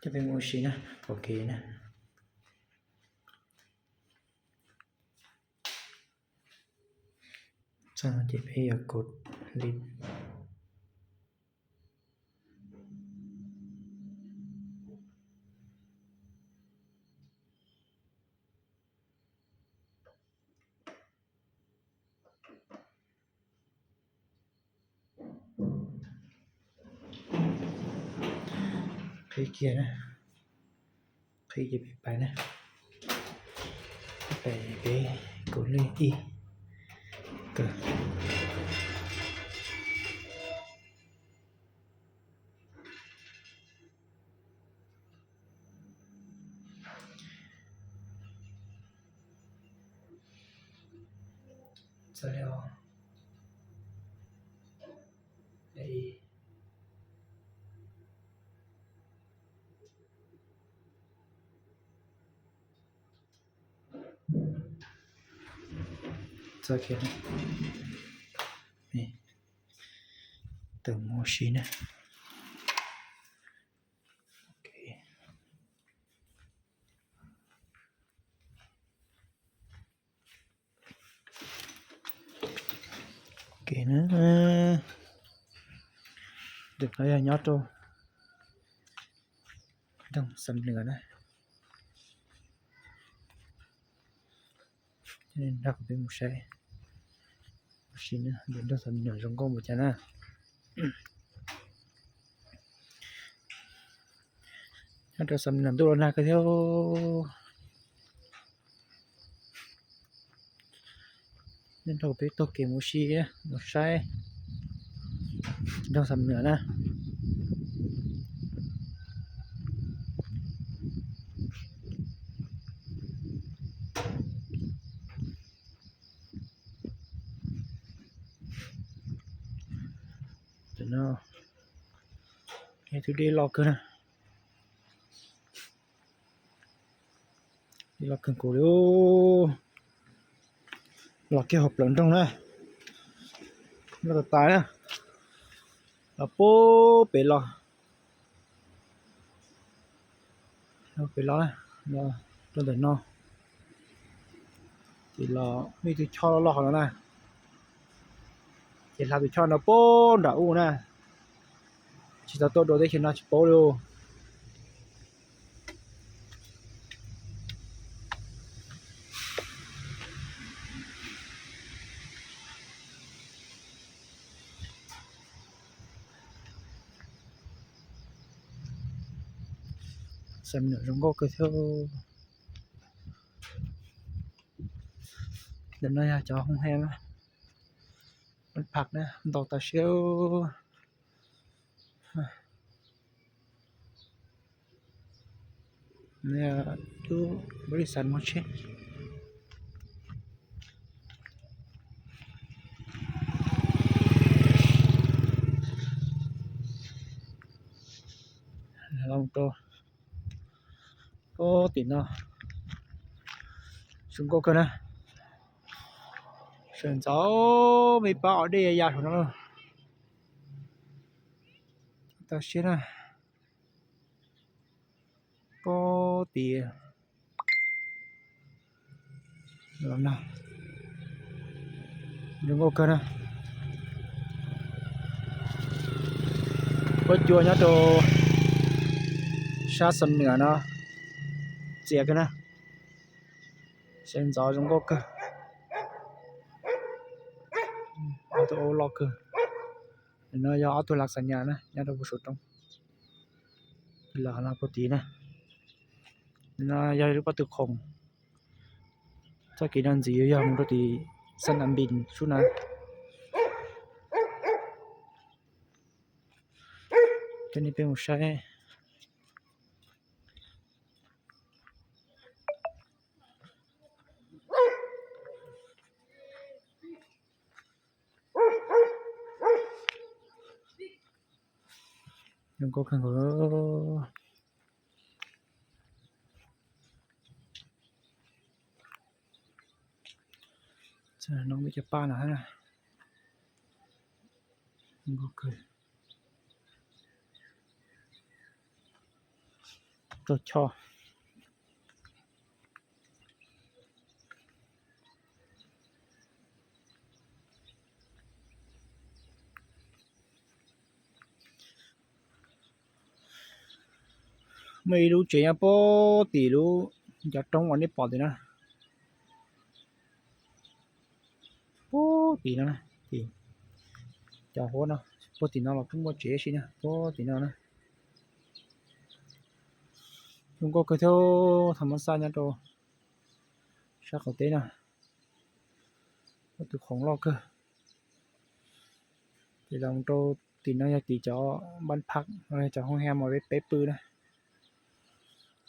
Coj peb mus ua si na, ua ke na. Txog no ces peb yuav kov li. Qhib kiag na, qhib kiag peb pais na, peb pais peb kov li ib, kawg. Txawm li os. Txawm kiag, tawm mus ua si na. Tus no yog nyob rau nroog Xam Nuas na. Nrog kuv peb mus saib ua si na, nroog Xam Nuas zoo nkauj npaum cas na. Nyob rau Xam Nuas ntuj los nag kawg thiab. Nej nrog peb taug kev mus ua si, mus saib nroog Xam Nuas na. Tus no, tus dej loj kawg na. Dej loj kawg nkaus li, los kiag hauv plawv nroog na. Loj tas tas na, los puag pem los, pem los, los rau ntawm no, ces los muaj ib tug choj loj loj hauv no na, ces hla tus choj no puag nram ub na, tsis tau tuaj dua teb chaws no tsis paub li. Xam Nuas zoo nkauj kawg thiab. Ntawm no yog cov hoo he, phaj na, ntau tas siab. Lub npaus li xav muag tsheb. Los rau puag tim no, zoo nkauj kawg na. Sawv ntxov me pab os, dej ya ya saum no. Tau siab na. Puag tim los no, zoo nkauj kawg na. Huab cua nyob rau sab Xam Nuas no, txias kawg na. Sawv ntxov zoo nkauj kawg. Ob tug aub loj kawg. No yog ob tug lav xas nyas na, nyob rau puag saum roob. Los no puag tid na. No yog lub pob tw khoom. Txoj kev no ntxiv yog mus rau tim Xab Nam Npis sub na. Coj nej peb mus saib. Zoo nkauj kawg nkaus. Txawm no muaj cov paj no thiab na. Zoo nkauj kawg. Tog Choj. Muaj ib lub tsev nyob puag tim lub cov roob uas nej pom tim no, puag tim no, tim cov huab no, puag tim no los kuj muaj tsev ib si na, puag tim no na. Zoo nkauj kawg thiab, tham mab xaj nyob rau sab qaum teb no, muaj tus khoom loj kawg. Ces los rau tim no yog tim cov npab phaj, cov hoob hia mas peb pw na.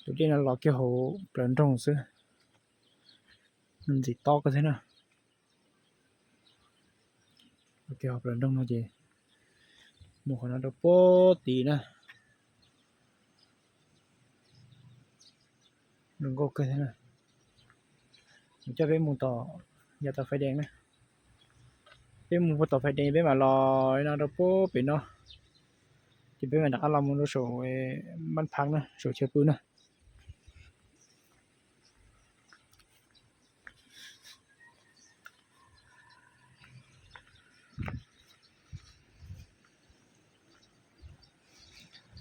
Tus dej no los kiag hauv plawv nroog xwb, ntxim tob kawg thiab na. Los kiag hauv plawv nroog no ces mus qhov no rau puag tim na. Zoo nkauj kawg thiab na. Mus coj peb mus tom, yav tom Fais Dees na. Peb mus puag tom Fais Dees peb mam los no rau puag pem no, ces peb mam rov qab los mus rau saum npab phaj na, saum chaw pw na.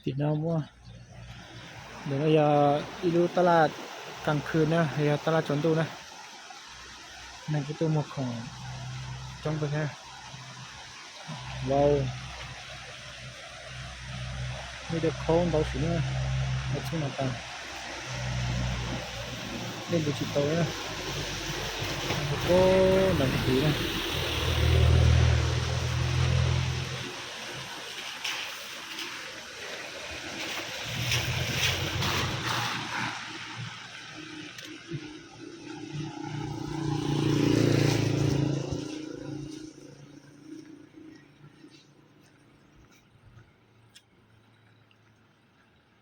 Tim no muaj, ntawm no yog ib lub tab laj kas khw na, yog tab laj tsaus ntuj na. Neeg kuj tuaj muag khoom coob kawg thiab. Vau, nej dej khaub ntau sim na, ntau txhub no tas, dej ntws tsis tau na, ntau ntawm tid na.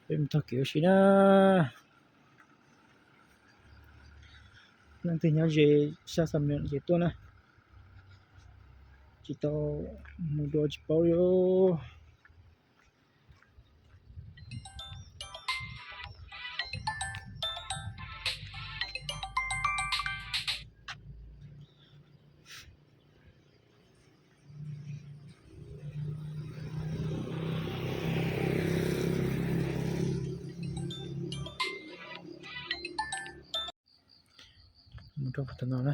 Peb mus taug kev ua si na. Leej twg nyob ze sab Xam Nuam ces tuaj na, tsis tau mus dua tsis paub li. Mus rau tom no na,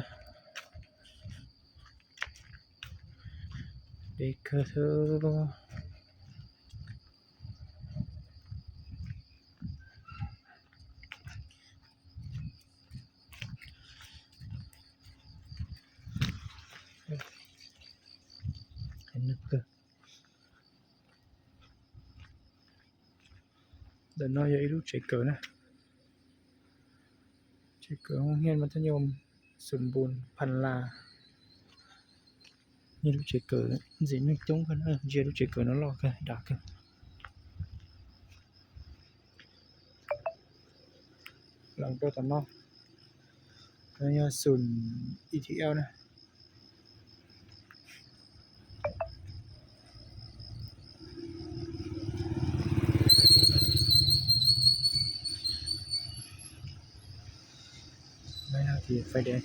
deb kawg thiab. Ntawm no yog ib lub tsev kawm na, tsev kawm hoob hiaj mas thab nyom Xum Npus Phan Las. Yog lub tsev kawm ntxim neeg coob kawg, ntsia lub tsev kawm no loj kawg dav kawg. Los rau tom no, no yog Xum E T L na. Fais Dees.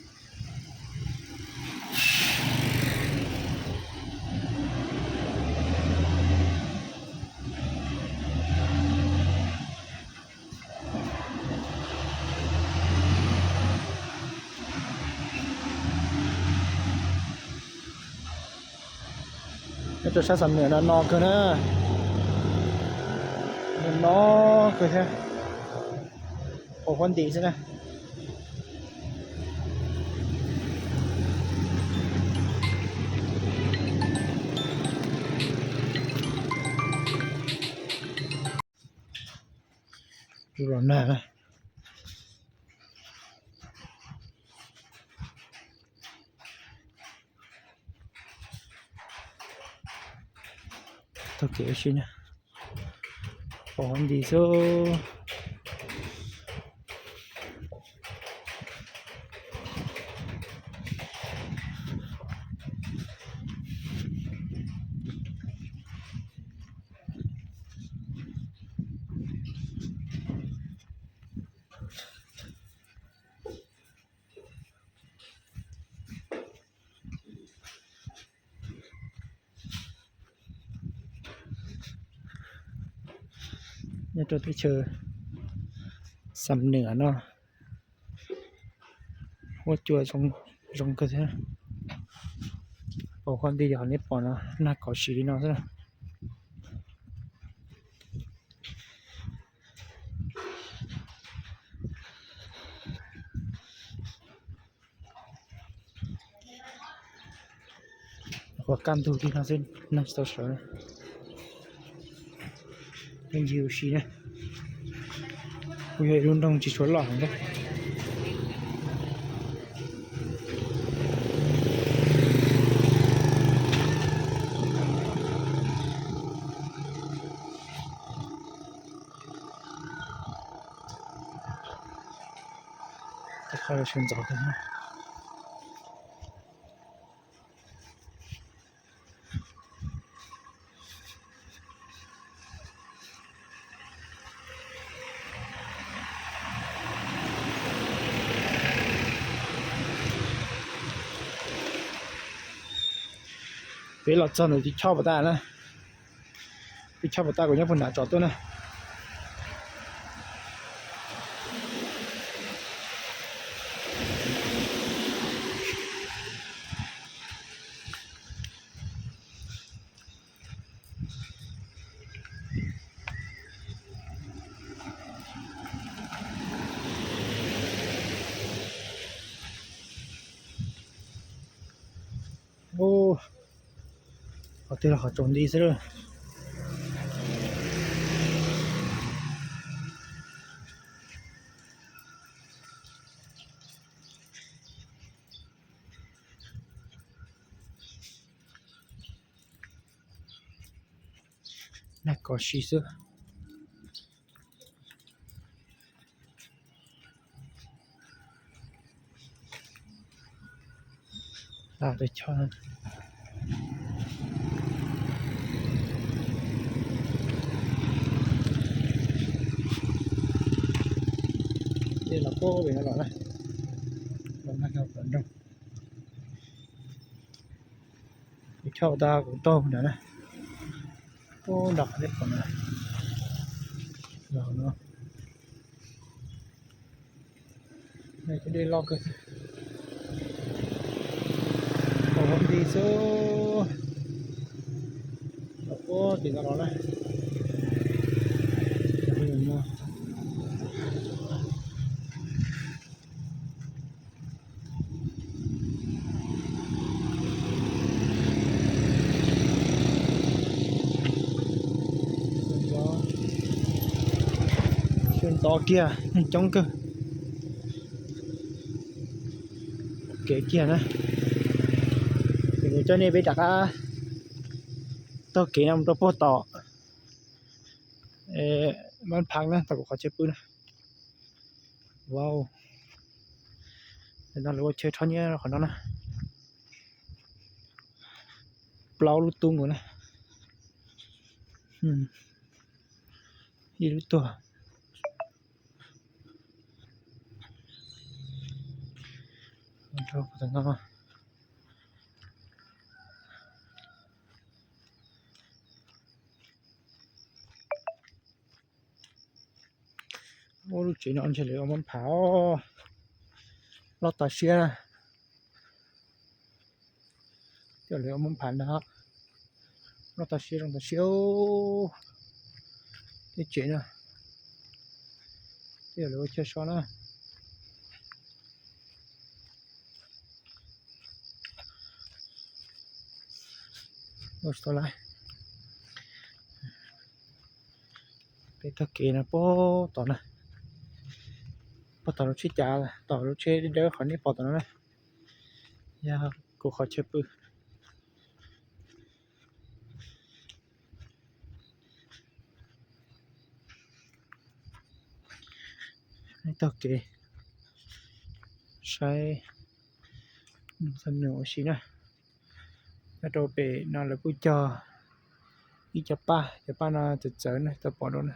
Nyob rau sab Xam Nuam no no kawg na, no no kawg thiab, pos huab nti xwb na. Los nag na. Taug kev ua si na, pos huab nti xwb. Nyob rau teb chaws Xam Nws no, huab cua zoo kawg thiab. Pom huab nti yog neb pom no, nag kov siv li no xwb. Qhuav kaj ntug li no xwb, neeg tsis tau sawv. Pheej ncig ua si na. Kuj yog ib lub nroog tsis tshua loj heev thiab. Qhov sawv ntxov kawg. Peb los txog ntawm tiv choj pas tas na. Tiv choj pas tas kuv nyob puag nram tsom tuaj na. Qhov twg los qhov tsaus nti xwb lawm. Nag kov si xwb. Los puag pem no los na, los nag kov nroog. Tiv choj tas kuv taug nrad na, puag nram qhov nej pom na, los no. Cov dej loj kawg, tau huab nti xwb. Los puag tim no los na. Sawv ntxov kiag, neeg coob kawg. Kev kiag na, kuv coj nej peb rov qab taug kev no mus rau puag tom Mab Phav na, tom kuv qhov chaw pw na. Wow, no lawv ua chaw rho nyiaj qhov no na. Plaub lub tub nkaus na. Ib lub tuag. Ua lub tsev no ntshe lawv ua Mab Phav, loj tas siab. Tej lawv ua Mab Phav ntag, loj tas siab zoo tas siab. Tej tsev no, tej lawv ua chaw so na. Tsis tau lawm. Peb taug kev no puag tom na, puag tom lub tsheb cav, tom lub tsheb dawb dawb qhov nej pom tom no na, yog kuv qhov chaw pw. Taug kev saib nws ua si na. Nyob rau pem no lawv kuj cog ib co paj, cov paj no txawv txawv na, tau pom rau na,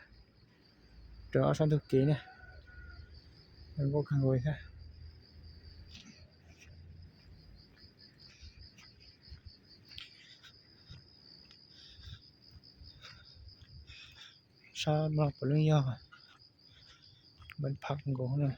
rau ob sab ntug kev na. Nkauj kawg nkaus thiab. Rab mlog puav leej yog npaj phaj nkaus na.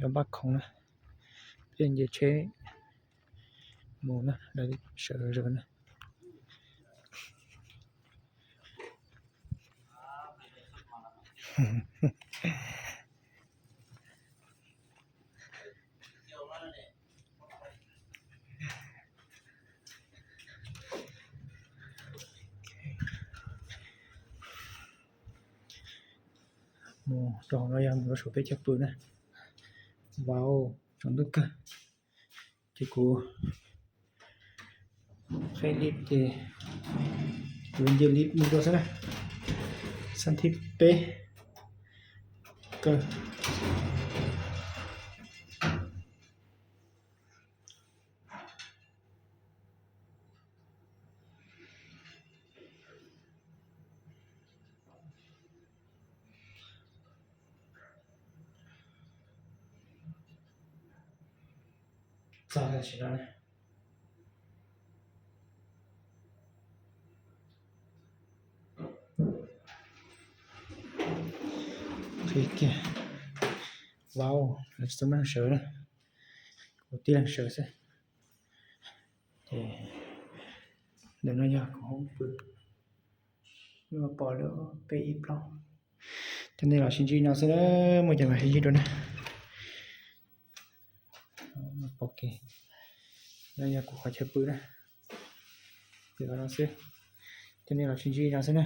Los npaj khoom na, peb nce tsheb mus na, lawv sawv zog na. Mus rau no yog mus rau saum peb chaw pw na. Vau, tsaus ntuj kawg. Ces kuv qheb lib ces kuv nce lib mus dua xwb na. Xab thib peb kawg. Txog tam sim no na. Qhib kiag. Vau, lawv tsis tau muaj neeg sawv na, kuv tib leeg sawv xwb. Ces ntawm no yog kuv hoob pw, pom lawm peb ib plaub. Cov nej los sib ntsib no xwb na, muaj cov mam sib ntsib dua na. Pom kev, no yog kuv qhov chaw pw na. Pw no xwb, cov nej los sib ntsib no xwb na.